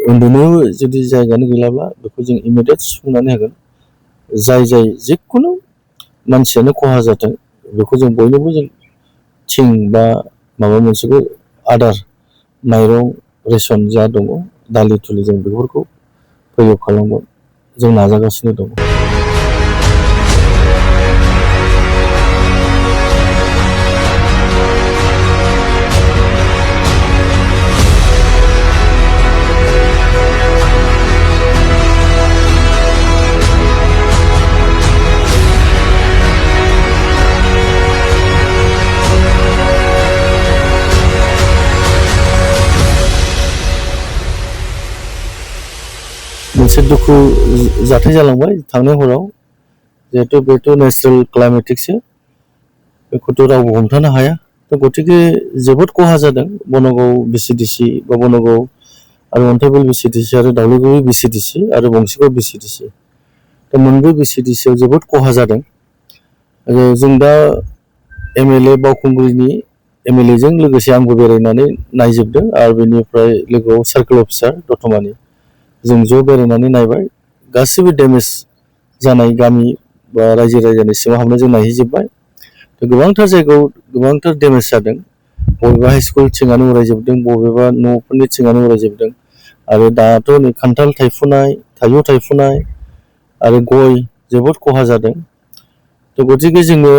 उन्दुनो जुदि जायगायानो गैलाब्ला बेखौ जों इमिडियेट सुफुंनानै होगोन। जाय जिखुनु मानसियानो खहा जाथों बेखौ जों बयनोबो जों थिं बा माबा मोनसेखौ आदार माइरं रेसन जा दङ दालि थुलि जों बेफोरखौ प्रयोग खालामगोन जों नाजागासिनो दङ। मोनसे दुखु जाथाय जालांबाय थांनाय हराव, जिहेतु बेथ' नेचारेल क्लाइमेटिकसो बेखौथ' रावबो हमथानो हाया। थ' गतिके जोबोद खहा जादों बनगाव बिसिडिसि बा बनगाव आरो अन्थाइबिल बिसिडिसि आरो दावलिगुरि बिसिडिसि आरो बंसिगाव बिसिडिसि। दा मोनब्रै बिसिडिसियाव जोबोद खहा जादों। जों दा एमएलए बावखुंग्रिनि एमएलएजों लोगोसे आंबो बेरायनानै नायजोबदों आरो बेनिफ्राय लोगोआव सार्केल अफिसार दतमानि जों ज' बेरायनानै नायबाय। गासिबो डेमेज जानाय गामि बा रायजो राजानि सिङाव हाबना जों नायहैजोब्बाय। गोबांथार जायगायाव गोबांथार डेमेज जादों। बबेबा हाइस्कुल थिङानो उरायजोबदों, बबेबा न'फोरनि थिङानो उरायजोबदों आरो दाथ' नै खान्थाल थायफुनाय, थाइजौ थायफुनाय आरो गय जोबोद खहा जादों। थ' गतिके जोङो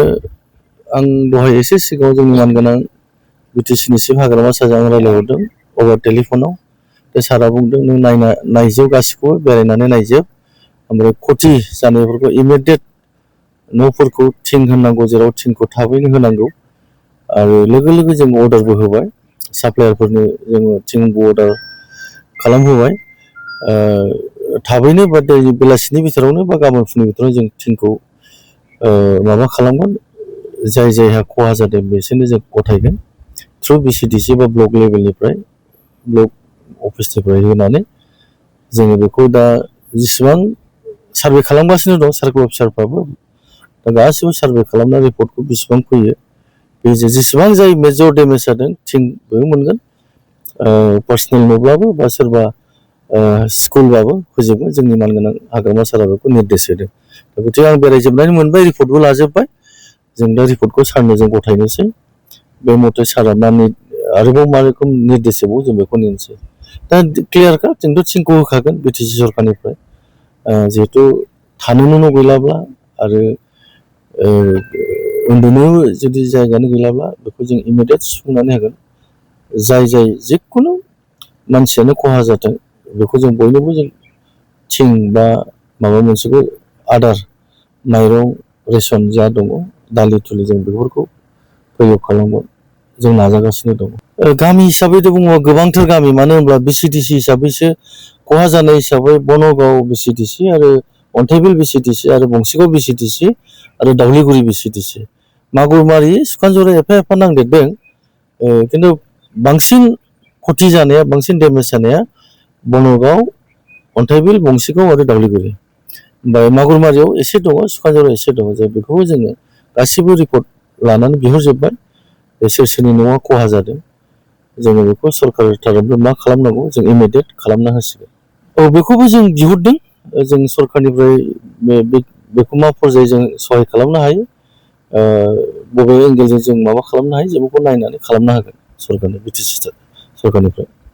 आं दहाय एसे सिगाङाव जोंनि मानगोनां बिटिसिनि चिफ हाग्रामा सारजों रायज्लायहरदों अभार टेलिफनाव। बे सारा बुंदों नों नायजोब गासिखौबो बेरायनानै नायजोब, ओमफ्राय खथि जानायफोरखौ इमिडियेट न'फोरखौ थिं होनांगौ जेराव थिंखौ थाबैनो होनांगौ आरो लोगो लोगो जों अर्डारबो होबाय। साप्लायारफोरनो जोङो थिंबो अर्डार खालामहोबाय। थाबैनो बा बेलासिनि बिथोरावनो बा गाबोन फुंनि बिथोराव जों थिंखौ माबा खालामगोन। जाय जायहा खहा जादों बिसोरनो जों गथायगोन थ्रु बिसिडिसि बा ब्लक लेभेलनिफ्राय, ब्लक अफिसनिफ्राय होनानै जोङो बेखौ दा जेसेबां सार्भे खालामगासिनो दं सार्केल अफिसारफ्राबो, दा गासिबो सार्भे खालामना रिपर्टखौ बेसेबां फैयो बे जेसेबां जाय मेजर डेमेज जादों थिंबो मोनगोन, पार्सनेल न'ब्लाबो बा सोरबा स्कुलबाबो होजोबगोन। जोंनि मानगोनां हाग्रामा सारा बेखौ निर्देश होदों। दा गतिके आं बेरायजोबनानै मोनबाय, रिपर्टबो लाजोब्बाय। जों दा रिपर्टखौ सारनो जों गथायनोसै। बे मथे सारा आरोबाव मा रोखोम निर्देश होबावो जों बेखौ नेनोसै। दा क्लियारखा जोंथ' थिंखौ होखागोन बिटिसि सरखारनिफ्राय, जिहेतु थानोनो न' गैलाब्ला आरो उन्दुनो जुदि जायगायानो गैलाब्ला बेखौ जों इमिडियेट सुफुंनानै होगोन। जाय जिखुनु मानसियानो खहा जाथों बेखौ जों बयनोबो जों थिं बा माबा मोनसेखौ आदार माइरं रेसन जा दङ दालि थुलि जों बेफोरखौ प्रयोग खालामगोन जों नाजागासिनो दङ। गामि हिसाबैथ' बुङोबा गोबांथार गामि, मानो होनब्ला बिसिडिसि हिसाबैसो खहा जानाय हिसाबै बनगाव बिसिडिसि आरो अन्थाइबिल बिसिडिसि आरो बंसिगाव बिसिडिसि आरो दावलिगुरि बिसिडिसि। मागुरमारि सुखानजरा एफा एफा नांदेरदों, खिन्थु बांसिन खथि जानाया बांसिन डेमेज जानाया बनगाव, अन्थाइबिल, बंसिगाव आरो दावलिगुरि। ओमफ्राय मागुरमारियाव एसे दङ, सुखानजरायाव एसे दङ। जों बेखौबो जोङो गासिबो रिपर्ट लानानै बिहरजोब्बाय सोर सोरनि न'आ खहा जादों। जोङो बेखौ सरकार थारैनो मा खालामनांगौ जों इमिडियेट खालामना होसिगोन। बेखौबो जों बिहरदों। जों सरकारनिफ्राय बेखौ मा पर्यायै जों सहाय खालामनो हायो, बबे एंगेलजों जों माबा खालामनो हायो जों बेखौ नायनानै खालामना होगोन सरकारनो, बिटिसि सरकारनिफ्राय।